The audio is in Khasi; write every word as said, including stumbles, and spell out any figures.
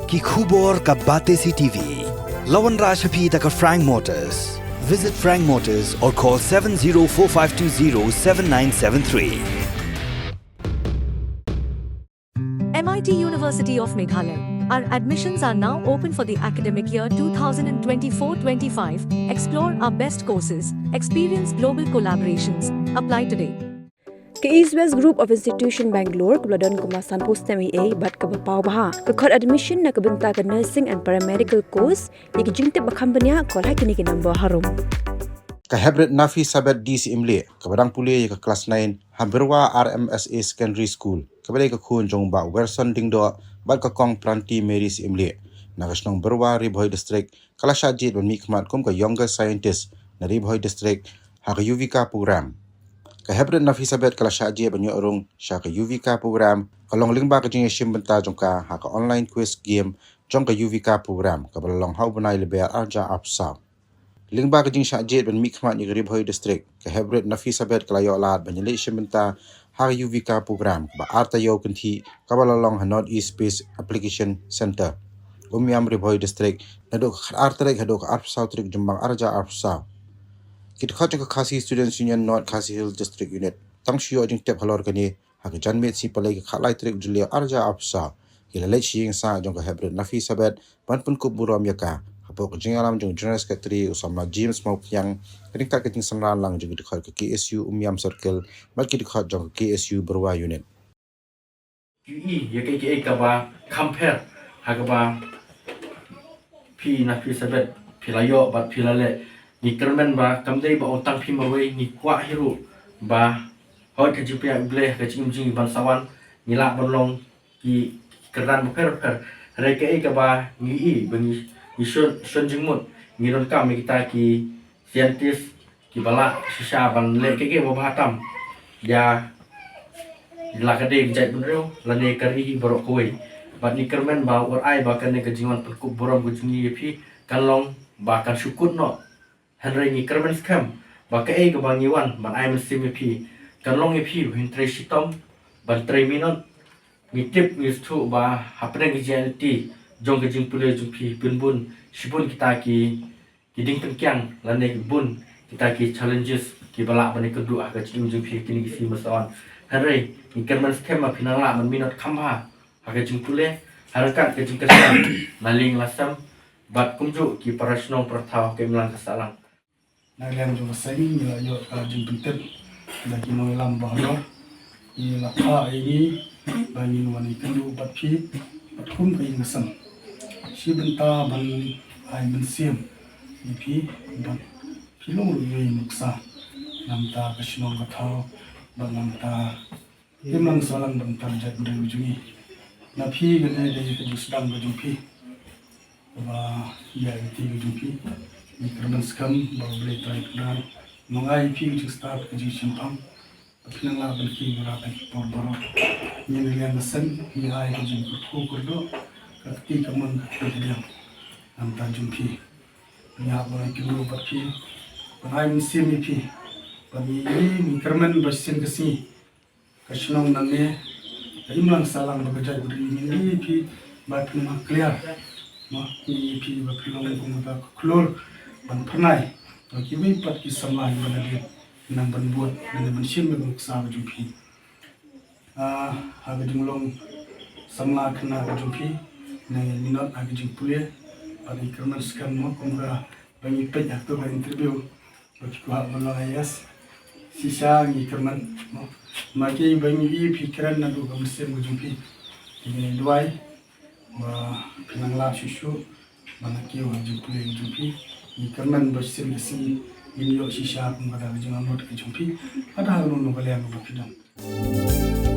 Ki khubor ka Batesi T V. La wanrah sha phi da ka Frank Motors. Visit Frank Motors or call seven zero four five two zero seven nine seven three. M I T University of Meghalaya. Our admissions are now open for the academic year two thousand twenty-four twenty-five. Explore our best courses, experience global collaborations. Apply today. Ka East West Group of Institution Bangalore kaba la don kumba sanphew snem eiei bad kaba paw bha ka khot admission na ka bynta ka nursing and paramedical course. Ïa ki jingtip ba kham bniah, call ha kine ki number harum. Ka Heprit Nafisabeth D Syiem Lieh kaba dang pule ïa ka klas nine ha Byrwa R M S A Secondary School, kaba dei ka khun jong u Bah Werson Diengdoh bad ka Kong Pranti Mary Syiem Lieh, na ka shnong Byrwa, Ri Bhoi District, ka la shah jied ban mihkhmat kum ka Younger Scientist na Ri Bhoi District ha ka Yuvika Program. Ka Heprit Nafisabeth ka la shah jied ban ïoh rung sha ka Yuvika Program ka long lyngba ka jingïashim bynta jong ka ha ka online quiz game jong ka Yuvika Program kaba la long ha u bnai Lber arhajar arphew saw. Lyngba ka jingshah jied ban mihkhmat ïa ka Ri Bhoi District, ka Heprit Nafisabeth ka la ïoh lad ban ïaleit shim bynta ha ka Yuvika Program kaba ar taïew kynthih kaba la long ha North East Space Application Centre, Umiam, Ri Bhoi District, naduh ka khatar tarik haduh ka arphew saw tarik Jymmang arhajar arphew saw. Ki dkhot jong ka Khasi Students Union North Khasi Hills District Unit tang shu ïoh jingtip halor kane ha ka janmiet Sngi Palei ka khatlai tarik Jylliew arhajar arphew saw. Ki la leit sha ïing sah jong ka Heprit Nafisabeth ban pynkup burom ïa ka hapoh ka jingïalam jong u General Secretary u Samla James Mawphniang, ryngkat ka jingsynran lang jong ki dkhot ka K S U Umiam Circle bad ki dkhot jong ka K S U Byrwa Unit. Ïa kaei kaei kaba kham pher ha kaba phi Nafisabeth phi la ïoh bad phi la leh. Ngi kyrmen ba kam dei ba ong tang phi marwei, ngi kwah hi ruh ba hooid ka jingpynïaid U Blei ha ka jingim jong ngi ban sa wan, ngi lah ban long ki kyrdan bapher bapher. Hynrei kaei kaba ngi i ba ngi, ngi shon, shon jingmut, ngi donkam ïa kita ki scientist kiba lah shisha ban leh kaei kaei ba bha tam ïa la ka dei ka jaitbynriew lane ka ri baroh kawei. Bad ngi kyrmen ba wat ai ba kane ka jingwan pynkup burom ka jong ngi ïa phi kan long ba kan shu kut noh. Hynrei ngi kyrmen skhem ba kaei kaba ngi wan ban ai mynsiem ïa phi kan long ïa phi ba phin trei shitom ban trei minot. Ngi tip ngi sngewthuh ba hapdeng ka jingïaid lynti jong ka jingpule jong phi phin bun shibun kita ki, ki ding tyngkiang lane ki bun kita ki challenges kiba lah ban ïakynduh ha ka jingim jong phi kine ki sngi ba sa wan. Hynrei ngi kyrmen skhem ba phin nang lah ban minot kham bha ha ka jingpule ha ryngkat ka jingkyrshan na liang la sem bad kumjuh ki para shnong para thaw ha ka imlang ka sahlang. Na liang jong ka seng ngi la ïoh ka jingpyntip da ki nongïalam bahalor, ki la phah ïa ngi ba ngin wan ïakynduh bad phi bad kum ka ïing ka sem shi bynta ban ai mynsiem ïa phi bad phi long ruh ïa i nuksa na bynta ka shnong ka thaw bad na bynta Imlang sahlang bad na bynta ka jaitbynriew jong ngi. Na phi kane dei ka jingsdang ka jong phi. Ba ïa ka kti ka jong phi. Ngi kyrmen skhem ba U Blei Trai Kynrad un ai ïa phi ka jingstad ka jingshemphang. Ba phin nang lah ban kiew ïa ka por baroh. Ngi na liang ka seng ngi ai ka jingkyrkhu kyrdoh ka kti kamon ka kti kadiang. Na bynta jong phi. Ngi hap ban ai kynduh bad phi. Ban ai mynsiem ïa phi. Ba ngi ngi kyrmen ba shisien ka sngi. Ka shnong nangne, ka imlang sahlang bad ka jaitbynriew ngi ïa phi ba phin nang clear. Mo, ngi ïa phi ba phin long kum ka khlur ban phyrnai ba kiwei pat ki samla kiba na dien nang ban bud, nang ban shim ïa ka nuksa ka jong phi. Ah, ha ka jinglong samla khynnah ka jong phi, nang minot ha ka jingpule, ba ngi kyrmen skhem mo kum ka ba ngi peit ha ka interview. Ba ki kwah ban long I A S. Shisha ngi kyrmen mo. Ma ki ba ngi ïohi phi kren naduh ka mynsiem ka jong phi. Ngi duwai ba phin nang lap shuh shuh ban kiew ha jingpule ka jong phi. Ngi kyrmen ba shisien ka sngi ngin ïoh shisha kum ka da ka jingangnud ka jong phi. Ka da ha kano kano ka liang ba phi don.